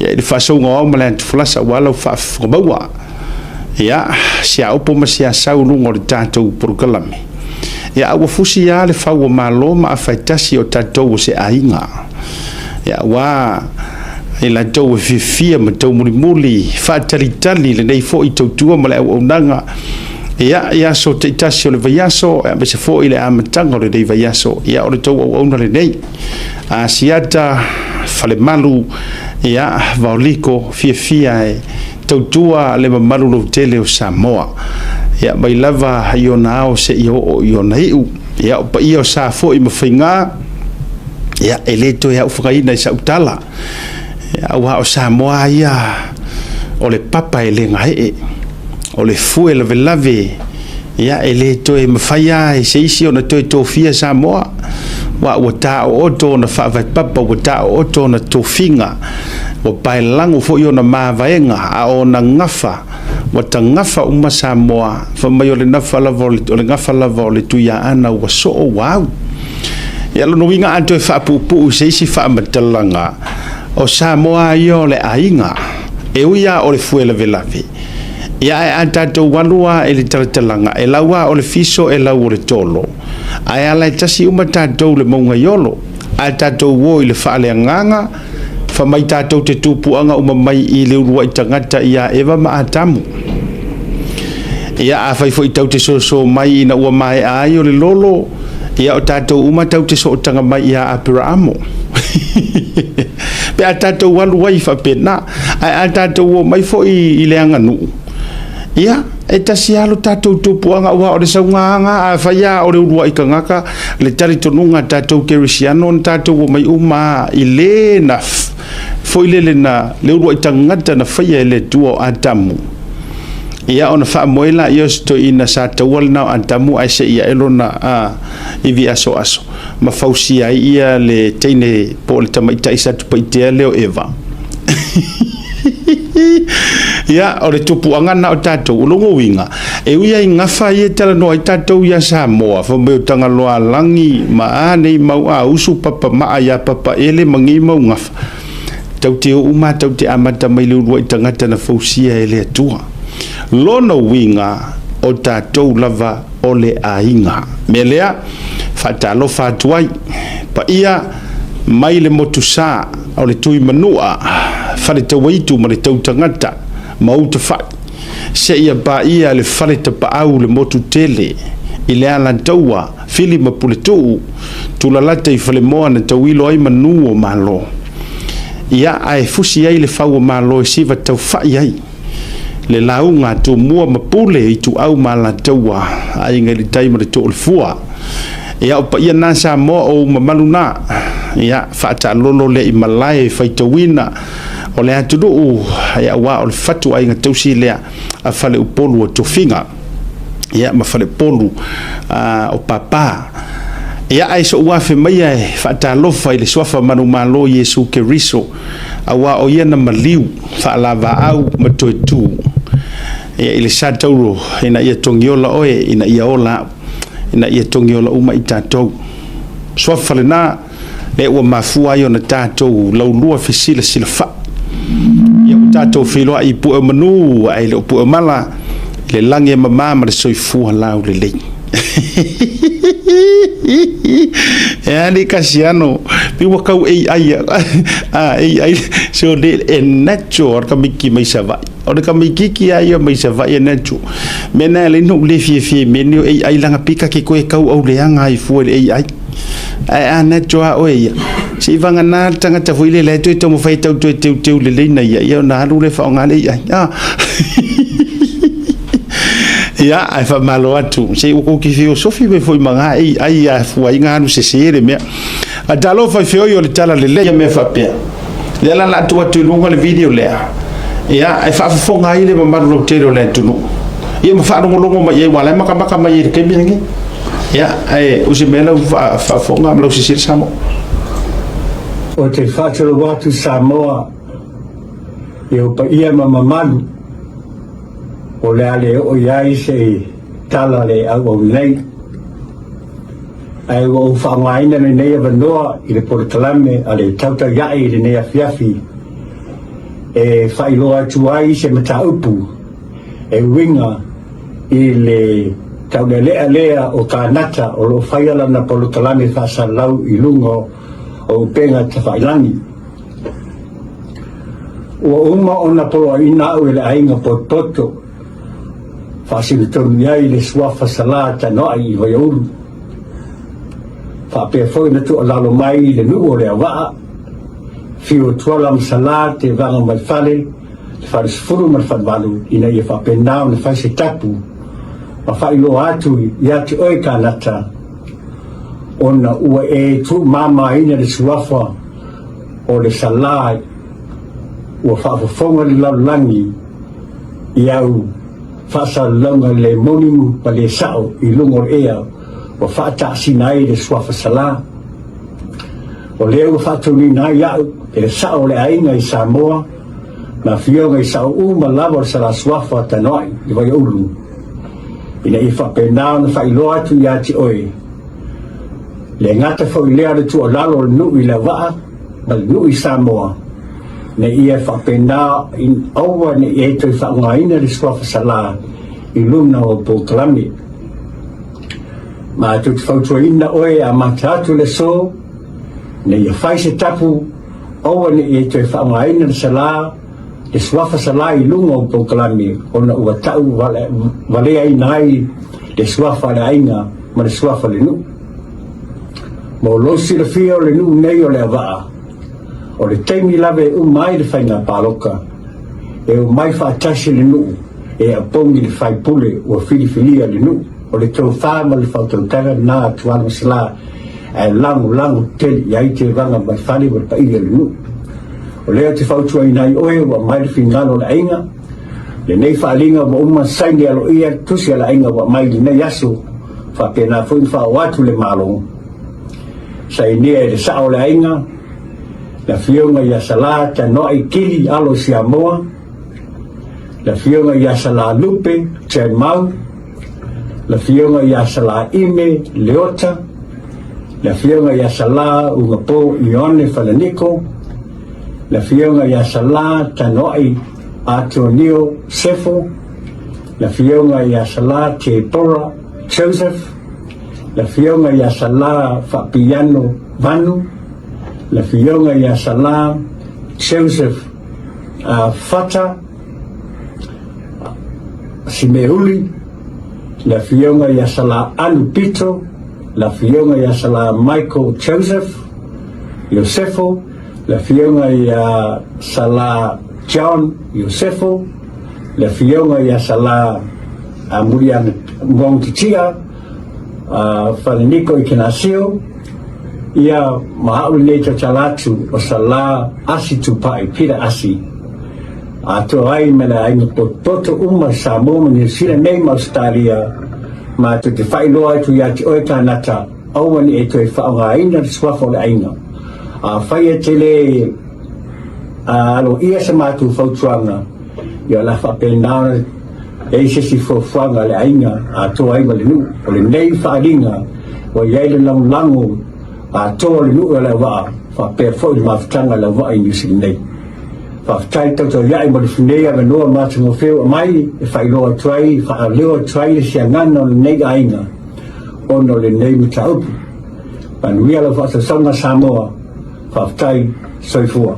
Ia, i le faasauga o ao ma le antufolasa aua lau faafofoga maua. Ia, si a opo ma si a sau luga o le tatou polokalame. Ia, a ua fusi lava le fau o Malo ma afa e tasi o tatou o se aiga. Ia, aua i latou e fiafia ma taumulimuli faatalitali lenei foi tautua ma le auaunaga. Ia, i aso taitasi o le vaiaso, aemaise foi le amataga o lenei vaiaso. Ia, o le tou auauna lenei. Asiata, Falemalu, ia, Vaoliko, fiafia e tautua le mamalu lautele o Samoa. Ia, mai lava i ona ao seia oo i ona iu. Ia, o paia o sa foi ma faiga, ia, e le toe aufagaina i sau tala. Ia, aua o Samoa ia, o le papa e le gaee, o le fue lavelave, Ia, e le toe mafai lava e se isi ona toe tofia Samoa, aua ua taooto ona faavaepapa, ua taooto ona tofiga, ua paelago foi ona mavaega, a o ona gafa, ua tagafa uma Samoa, fai mai o le nafa lava o le, o le gafa lava o le Tuiaana ua soo ua au. Ia, lona uiga a toe faapuupuu i se isi faamatalaga, o Samoa lava ia o le aiga, e ui lava o le fue lavelave, Ia ae a tatou alu a i le talatalaga, e lau a o le fiso e lau o le tolo, ae ala e tasi uma tatou le maugaiolo. A tatou o i le faaleagaga, fa mai tatou te tupuaga uma mai i le uluai tagata ia Eva ma Atamu. Ia afai foi tau te soso mai ina ua maea ai o le lolo, ia o tatou uma tau te sootaga mai ia Aperaamo. Pe a tatou alu ai faapena, ae a tatou o mai foi i le aganuu, ia, e tasi lava lo tatou tupuaga, aua o le saugaga, afai lava o le uluai tagata, le talitonuga a tatou kerisiano, na tatou omai uma lava i le na foi lele na le uluai tagata na faia e le Atua o Atamu. Ia ona faamoe laia o si toeaina sa taua lena o Atamu ae se i ae lona ivi asoaso ma fausia ai ia le teine po o le tamaitai Satupaitea lea o Eva. Ia, o le tupuaga lena o tatou. O lona uiga, e ui lava i gafa ia e talanoa ai tatou ia Samoa, fai mai o Tagaloaalagi ma a nei mau ausu papamaa ia Papaele ma nei mau gafa, Tau te o uma tau te amata mai le uluai tagata na fausia e le Atua. Lona uiga, o tatou lava o le aiga. Mea lea, faatalofa atu ai, paia mai le motusa o le Tuimanua, Faletauaitu ma le Tautagata ma Utafai, seia paia le Faletapaau le motu tele i le Alataua, Fili ma Puletuu, Tulalata i Falemoa na tauilo ai manu o Malo. Ia, ae fusi ai le fau o Malo e siva taufai ai le lauga a Tumua ma Pule, Ituau ma Alataua, Aiga i le Tai ma le Toolefua. Ia, o paia na Samoa o ou mamalu na. Ia, faataalolo lea i malae e faitauina o le atunuu, ia, aua o le fatu aiga tausi lea a Faleupolu o Tofiga. Ia, ma Falepolu o Papa. Ia, ae so'u afe maia e faatalofa i le Suafa Manumalo Iesu Keriso, auā o ia na maliu, faalavaau ma toe tū. Ia, i le sa tauro ina ia togiola oe, ina ia ola a'u, ina ia togiola uma i tatou. Suafa lena, lea ua mafua ai ona tatou laulua fesilasilafai. Ia ua tatou feiloai i pue o manu, ae le o pue o mala, i le lagi e mama ma le soifua laulelei. E a nei Kasiano, pei ua kau AI a AI so le e natural ka miki mai Savaii. O le kamaikiki a ia mai Savaii e natural. Mea na le no le fiafia i mea nei o AI langa pika ke koe kau au leaga ai fua i le AI. Ae a natural a oe ia. Se i vagana le tagata foi lele e toe taumafai e tau toe teuteu lelei na ia, ia ona alu lea faaaoga le AI. Ah. Ia, ae faamalo atu. Se ua kou ki feosofi mai foi ma ngā AI a fua ai ngā alu sese le mea. A talofa i feoi o le tala lelei ia mea faapea. Lea la la atu atu i luga le video lea. Ia, e faafofoga ai le mamalu lautele o le atunuu. Ia ma faalogologo mai i ai, ua la e makamaka mai ai i le taimi lenei. Ia, ae o se mea lau faafofoga ma lau silasila Samoa. Ou te faatulou atu Samoa i ou paia ma mamalu o le a le oo i ai se tala le auau nei. Ae ua ou faaaogaina lenei avanoa i le polokalame a le Tautaia'i i lenei afiafi. e faailoa atu ai se mataupu e uiga i le taulealea lea o kānata o lo o faia lana polokalame faasalalau i luga o upega tafailagi. Ua uma ona poloaiina au e le aiga potopoto faasino tonu i ai le suafa Salā Tanoai i Vaiaulu. Faapea foi ona tuualalo mai le nuu o Leauvaa, Fiu Tuala ma Salā Tevaga mai Fale, le Falesefulu ma le Falevalu ina ia faapena ona fai se tapu ma faailoa atu ia te oe kānata ona ua e tuumamaina le suafa o le Salā ua faafofoga le lalolagi i au faasalalauga le moni ma le sao i luga o le ea ua faataasina ai le suafa Salā. O lea ua faatonuina ai au e le sao o le aiga i Samoa ma afioga i sao uma lava o le Salā Suafa Tanoai i Vaiaulu ina ia faapena ona faailoa atu ia te oe le gata foi lea o le tuualalo o le nuu i Leauvaa ma le nuu i Samoa ina ia faapena aua ne i e toe faaaogaina le suafa Salā i luna o polokalame. Matou te fautuaina oe e amata atu le aso ina ia fai se tapu aua ne i e toe faaaogaina le Salā, le suafa Salā i luga o polokalame ona ua tau valeaina ai le suafa a le aiga ma le suafa a le nuu. Mo lou silafia o le nuu nei o Leavaa, o le taimi lava e uma ai le faiga paloka, e omai faatasi le nuu e apogi le faipule ua filifilia le nuu. O le tofa ma le faautautaga lena a Tuala ma Salā ae lagolago tele i ai Tevaga mai fale ma le paia o le nuu. O lea ou te fautuaina ai oe ua aumai le finagalo o le aiga, lenei faaaliga ua uma saini aloaia le tusi a le aiga ua aumai i lenei aso, faapena foi ona faaoo atu le Malo. Sainia e le sao o le aiga, le afioga ia Salā Tanoai Kili alo Siamoa, le afioga ia Salā Lupe Tiaimau, le afioga ia Salā Ime Leota, le afioga ia Salā Ugapo Ioane Falaniko, le afioga ia Salā Tanoai Atonio Sefo, le afioga ia Salā Tepora Joseph, le afioga ia Salā Faapiano Vanu, le afioga ia Salā Joseph Fata Simeuli, le afioga ia Salā Anu Pito, le afioga ia Salā Michael Joseph Iosefo, le afioga ia Salā John Iosefo, le afioga ia Salā Muliaga Muagututia Falaniko Ikenasio, ia ma au lenei tautala atu o Salā Asi Tupai, Peter Asi, atoa ai ma le aiga potopoto uma i Samoa ma Niu Sila nei ma Ausetalia, matou te faailoa atu ia te oe kānata, aua ne i e toe faaaogaina le suafa o le aiga. Afai e te le aloaia sa matou fautuaga, ia o le a faapena ona i ai se isi fuafuaga a le aiga atoa ai ma le nuu. O lenei faaaliga ua i ai le lagolago atoa o le nuu o Leauvaa faapea foi le mafutaga a Leauvaa i Niu Sila nei. Faafetai tautauia'i mo le funei avanoa matagofie ua aumai e faailoa atu ai, faaleo atu ai le siagana o lenei aiga ona o lenei mataupu. Manuia lau faasausauga Samoa. Faafetai. Soifua.